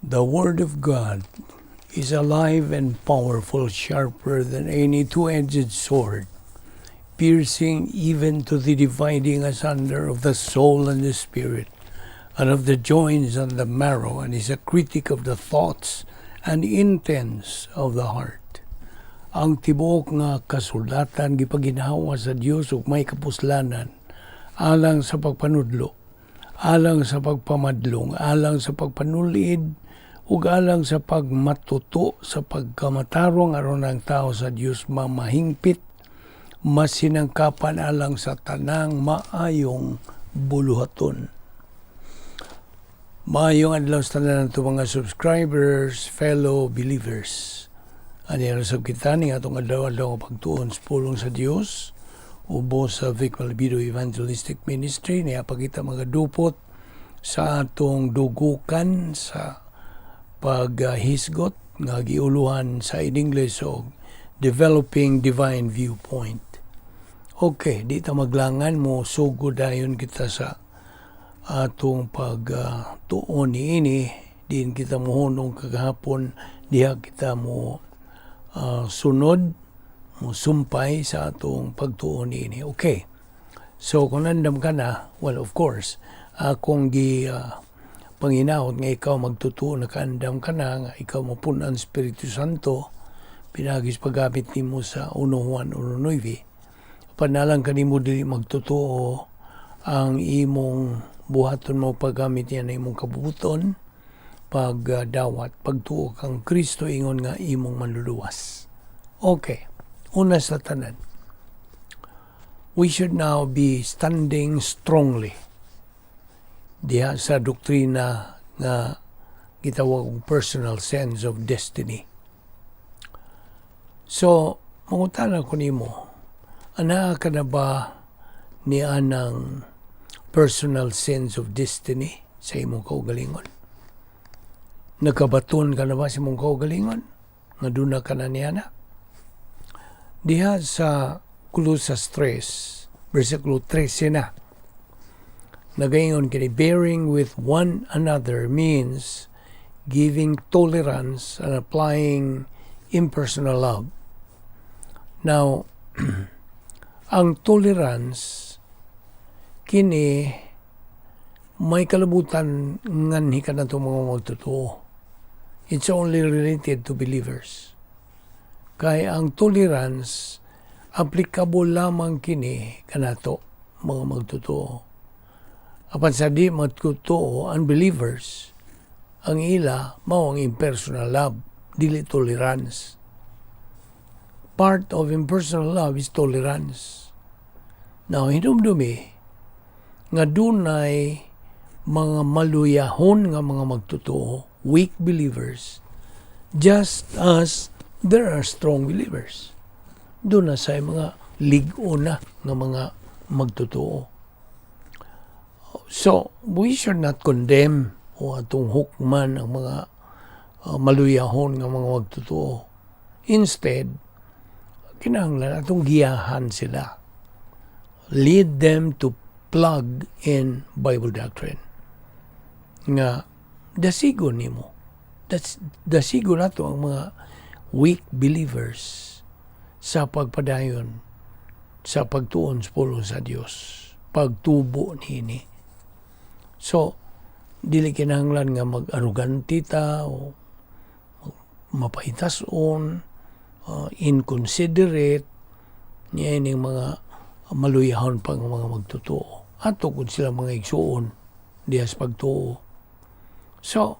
The Word of God is alive and powerful, sharper than any two-edged sword, piercing even to the dividing asunder of the soul and the spirit, and of the joints and the marrow, and is a critic of the thoughts and intents of the heart. Ang tibuok nga kasulatan gipaginhawa sa Dios ug may kapuslanan alang sa pagpanudlo, alang sa pagpamadlong, alang sa pagpanulid, ug alang sa pagmatuto sa pagkamatarong, aron ang tao sa Dios mamahingpit, masinangkapan alang sa tanang maayong buluhaton. Maayong adlaw sa tanan nato mga subscribers, fellow believers. Ani sab kita ning atong adlaw-adlaw nga pagtuon sa pulong sa Dios ubos sa Vic Malbido Evangelistic Ministry. Niya kita magadupot sa atong dugukan sa paghisgot nga giuluhan sa in English og Developing Divine Viewpoint. Okay, di ta maglangan, mo sugod dayon kita sa atong pagtuon niini. Diin kita mohunong kagahapon, diha kita mo sunod, mo sumpay sa atong pagtuon niini. Okay. So kung nandam ka na, well, of course, akong gi panginahot nga ikaw magtutuo nakaandam ka na nga ikaw mapun-an Espiritu Santo pinaagi sa paggamit nimo sa 1 Juan 1:9. Panalang kanimo dili magtotoo, ang imong buhaton mo paggamit niya na imong kabubuton pagdawat pagtuo kang Kristo ingon nga imong manluluwas. Okay. Una sa tanan, we should now be standing strongly diha sa doktrina nga gitawag og personal sense of destiny. So, mangutana ko nimo, anaa ka na ba ni anang personal sense of destiny sa imong kaugalingon? Nakabaton ka na ba sa imong kaugalingon nga duna ka na niana? Diha sa Colosas 3, versikulo 13 na, nagaingon kini, "Bearing with one another means giving tolerance and applying impersonal love." Now, ang tolerance kini may kalabutan nganhi kanato mga magtotoo. It's only related to believers. Kay ang tolerance applicable lamang kini kanato mga magtotoo. Apan sa di magtotoo, unbelievers, ang ila mao ang impersonal love, dili tolerance. Part of impersonal love is tolerance. Now, hinumdumi nga dunay mga maluyahon nga mga magtotoo, weak believers, just as there are strong believers. Duna say mga lig-on na nga mga magtotoo. So, we should not condemn o atong hukman ang mga maluyahon nga mga magtotoo. Instead, kinahanglan atong giyahan sila. Lead them to plug in Bible doctrine. Nga dasigo nimo. Dasigo nato ang mga weak believers sa pagpadayon sa pagtuon sa pulong sa Dios. Pagtubo niini. So, dili kinahanglan nga mag-arugante ta o mapahitason, inconsiderate niya ining mga maluyahon pa nga mga magtotoo. Ato kung sila mga igsuon diha sa pagtuo. So,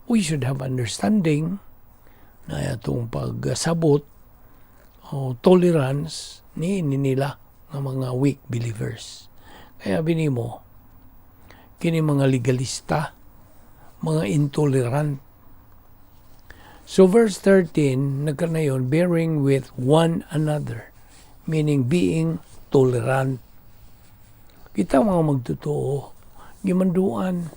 we should have understanding na atong pagsabot o tolerance ni nila nga mga weak believers. Kaya binimo, kini mga legalista, mga intolerant. So verse 13, nagkanayon, "bearing with one another," meaning being tolerant. Kita mga magtotoo, gimanduan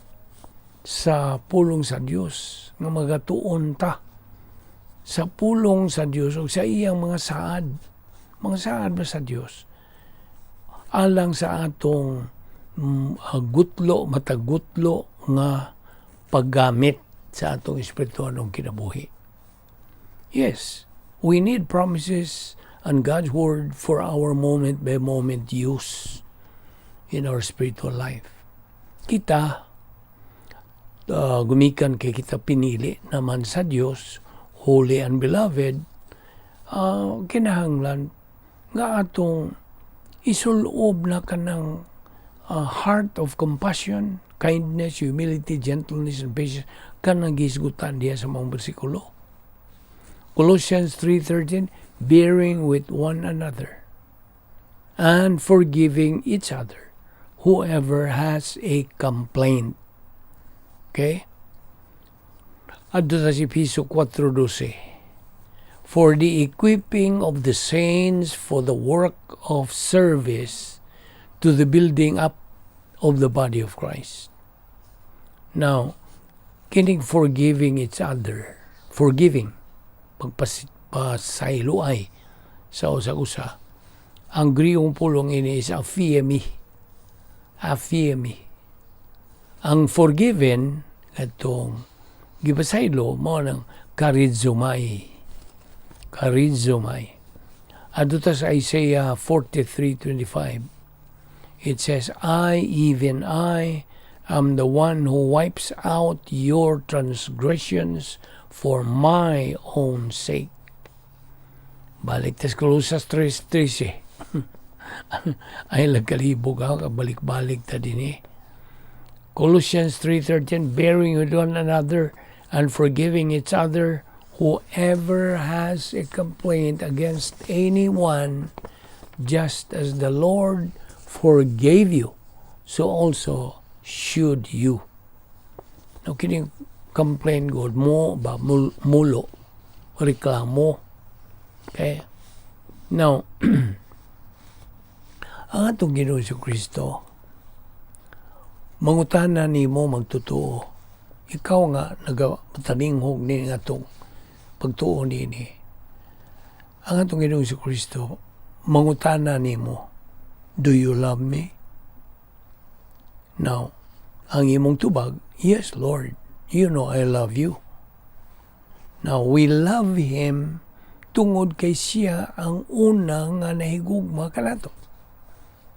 sa pulong sa Dios nga magatuon ta sa pulong sa Dios o sa iyang mga saad. Mga saad ba sa Dios? Alang sa atong gutlo, matagutlo nga paggamit sa atong espiritualong kinabuhi. Yes, we need promises and God's Word for our moment by moment use in our spiritual life. Kita, gumikan kay kita pinili naman sa Dios, holy and beloved, kinahanglan nga atong isulob na kanang heart of compassion, kindness, humility, gentleness, and patience kanang gihisgutan diha sa mga bersikulo. Colossians 3:13, bearing with one another and forgiving each other, whoever has a complaint. Okay? Adto sa Efeso 4:12. For the equipping of the saints for the work of service to the building up of the body of Christ. Now, kining forgiving each other, forgiving, pagpasayloay sa usa-usa. Ang Griegong pulong ini is aphiemi. Aphiemi. Ang forgiven, katong gipasaylo, mao nang charizomai. Charizomai. Adto ta sa Isaiah 43:25. It says, "I, even I, am the one who wipes out your transgressions for my own sake." Balik tas Colosas 3:13. Ay lagkalibog ha, balik-balik ta din eh. Colossians 3:13, bearing with one another and forgiving each other, whoever has a complaint against anyone, just as the Lord forgave you, so also should you. Now, kining complain gud mo ba mulo reklamo. Okay? Now, ang atong Ginoo Kristo, mangutana nimo magtotoo. Ikaw nga nagapaninghog ni atong pagtuo nini. Ang atong Ginoo Kristo, mangutana nimo, "Do you love me?" Now, ang imong tubag, "Yes, Lord, you know I love you." Now, we love Him tungod kay siya ang una nga nahigugma kanato.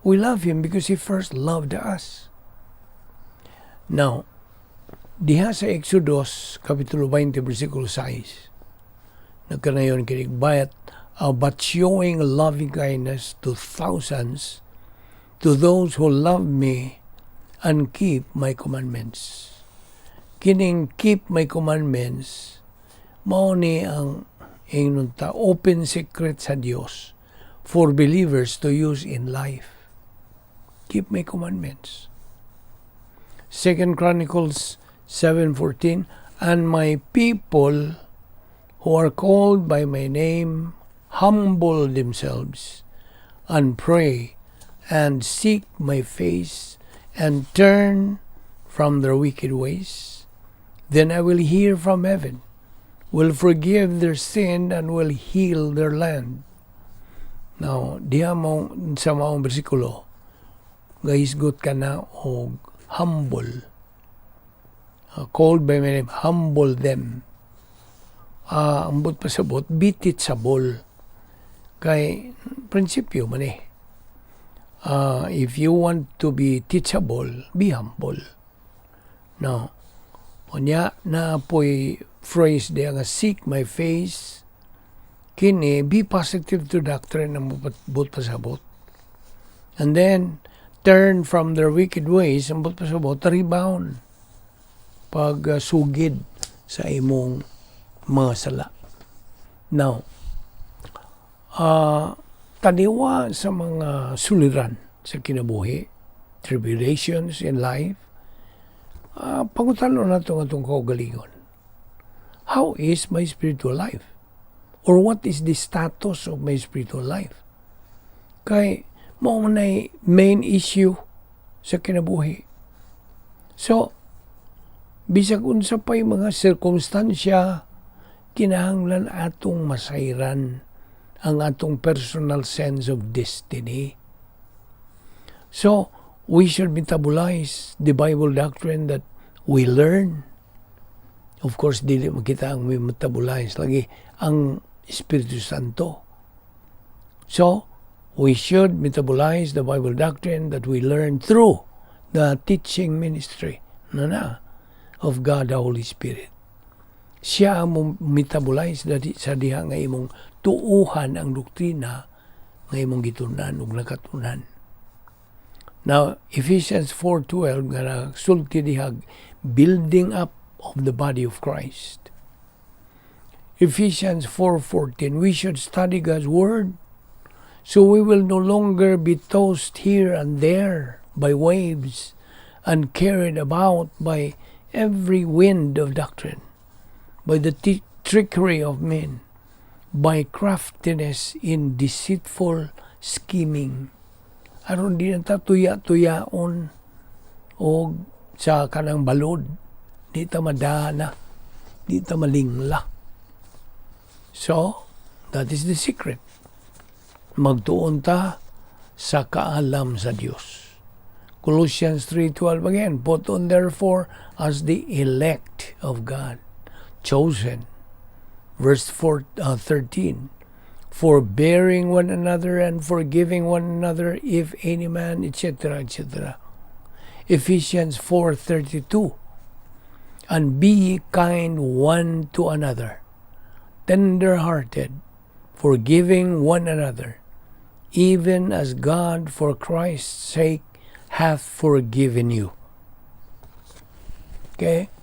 We love Him because He first loved us. Now, diha sa Exodus, Kapitulo 20, versikulo 6, nagkanayon kinig, but showing loving kindness to thousands, to those who love me and keep my commandments. Kining keep my commandments, mao ni ang ingnon ta open secret sa Dios for believers to use in life. Keep my commandments. Second Chronicles 7:14, "And my people who are called by my name humble themselves and pray and seek my face and turn from their wicked ways, then I will hear from heaven, will forgive their sin and will heal their land." Now, diha mo sa maong bersikulo, gahisgot ka na og humble. Called by my name, humble them. Ambot pasabot, be teachable. Kay, prinsipyo man eh. If you want to be teachable, be humble. No. Unya na po'y phrase diya nga seek my face, kini be positive to doctrine ang buot pasabot. And then turn from their wicked ways, ang buot pasabot, rebound pag sugid sa imong mga sala. Now, taniwa sa mga suliran sa kinabuhi, tribulations in life, pangutanon nato ang atong kaugalingon. How is my spiritual life? Or what is the status of my spiritual life? Kay mao man main issue sa kinabuhi. So, bisag unsa pa'y mga sirkumstansya, kinahanglan atong masayran ang atong personal sense of destiny. So, we should metabolize the Bible doctrine that we learn. Of course, dili man kita ang may metabolize lagi ang Espiritu Santo. So, we should metabolize the Bible doctrine that we learn through the teaching ministry na of God the Holy Spirit. Siya ang metabolize dati sa diha nga imong tuuhan ang doktrina nga imong gitunan ug nakatunan. Now, Ephesians 4:12 nga nasulti diha, building up of the body of Christ. Ephesians 4:14, we should study God's word so we will no longer be tossed here and there by waves and carried about by every wind of doctrine, by the trickery of men, by craftiness in deceitful scheming. Aron di na ta tuya-tuyaon o sa kanang balod, di ta madana, di ta malingla. So, that is the secret. Magtuon ta sa kaalam sa Dios. Colossians 3:12 again, "Put on therefore as the elect of God, chosen." Verse 4, 13, "Forbearing one another and forgiving one another if any man," etc., etc. Ephesians 4:32, "And be ye kind one to another, tender-hearted, forgiving one another, even as God for Christ's sake hath forgiven you." Okay?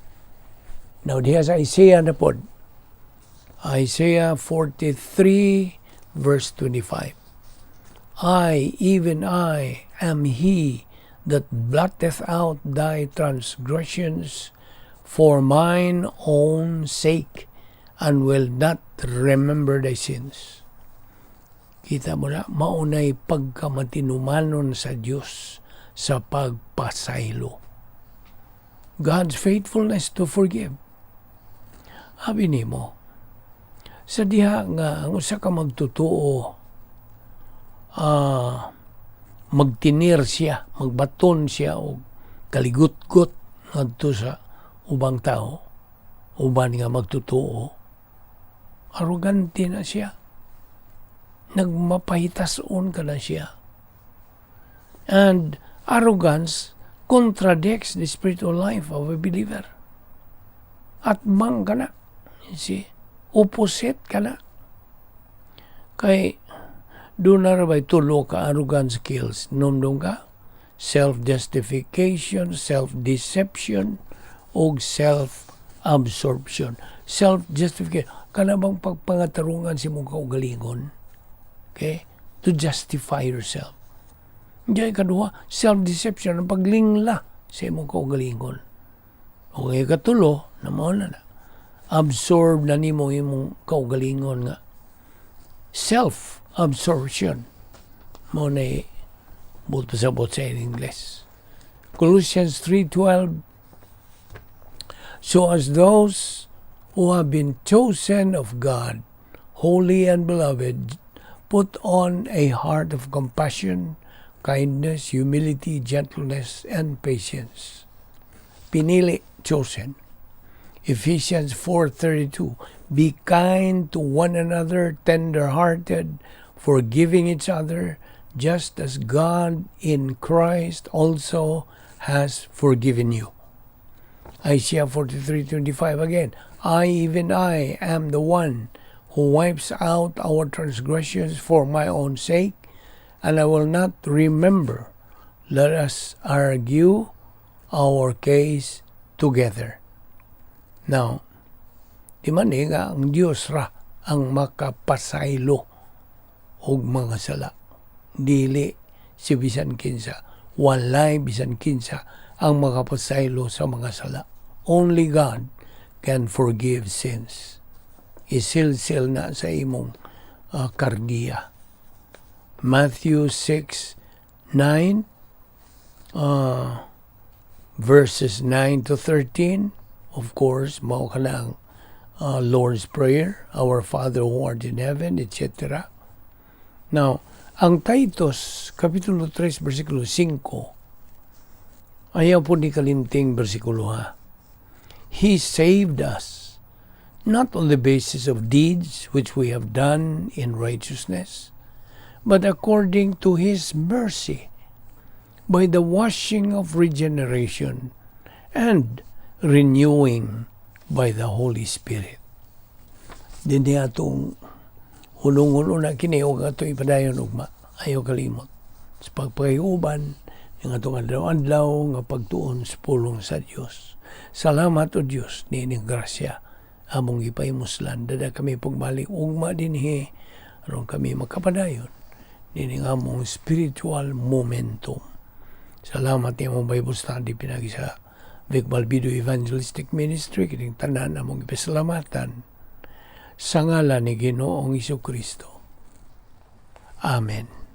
Now, diha sa Isaiah na pod. Isaiah 43 verse 25. "I, even I, am he that blotteth out thy transgressions for mine own sake, and will not remember thy sins." Kita mo na, maunay pagkamatinumanon sa Dios sa pagpasaylo. God's faithfulness to forgive. Abi nimo, sa diha nga ang usa ka magtotoo magtinir siya, magbaton siya og kaligutgot ngadto sa ubang tao, uban nga magtotoo, arugante na siya. Nagmapahitason ka na siya. And arrogance contradicts the spiritual life of a believer. Atbang ka na. You see? Opposite ka na. Kay, duna ra bay tulo ka arrogance skills? Numdum ka? Self-justification, self-deception, o self-absorption. Self-justification. Kana bang pagpangatarungan sa imong kaugalingon? Okay? To justify yourself. Diyan ikaduha, self-deception, ang paglingla sa imong kaugalingon. O katulo, na mao na na. Absorb na nimo imong kaugalingon nga self-absorption. Mao na buot pasabot sa Ingles. Colossians 3:12, "So as those who have been chosen of God, holy and beloved, put on a heart of compassion, kindness, humility, gentleness, and patience." Pinili, chosen. Ephesians 4:32, "Be kind to one another, tender-hearted, forgiving each other, just as God in Christ also has forgiven you." Isaiah 43:25 again, "I, even I, am the one who wipes out our transgressions for my own sake, and I will not remember. Let us argue our case together." Now, di man eh nga ang Dios ra ang makapasaylo og mga sala. Dili si bisan kinsa. Walay bisan kinsa ang makapasaylo sa mga sala. Only God can forgive sins. Isilsil na sa imong kardiya. Matthew 6:9, verses 9 to 13, of course, mao kana ang Lord's Prayer, "Our Father who art in heaven," etc. Now, ang Titus, Kapitulo 3, versikulo 5, ayaw pod ni kalimting bersikulo ha. He saved us, not on the basis of deeds which we have done in righteousness, but according to His mercy, by the washing of regeneration and renewing by the Holy Spirit. Dinhi atong hunungon una kini ug ato ipadayon ugma. Ayaw kalimot sa pagpakiuban ng atong adlaw-adlaw nga pagtuon sa pulong sa Dios. Salamat, O Dios, niining grasya among gipahimuslan. Dada kami pagbalik ugma dinhi aron kami makapadayon niining among spiritual momentum. Salamat ni among Bible study pinagi sa Vic Balbido Evangelistic Ministry. Kining tanan among ipasalamatan sa ngalan ni Ginoong Kristo. Amen.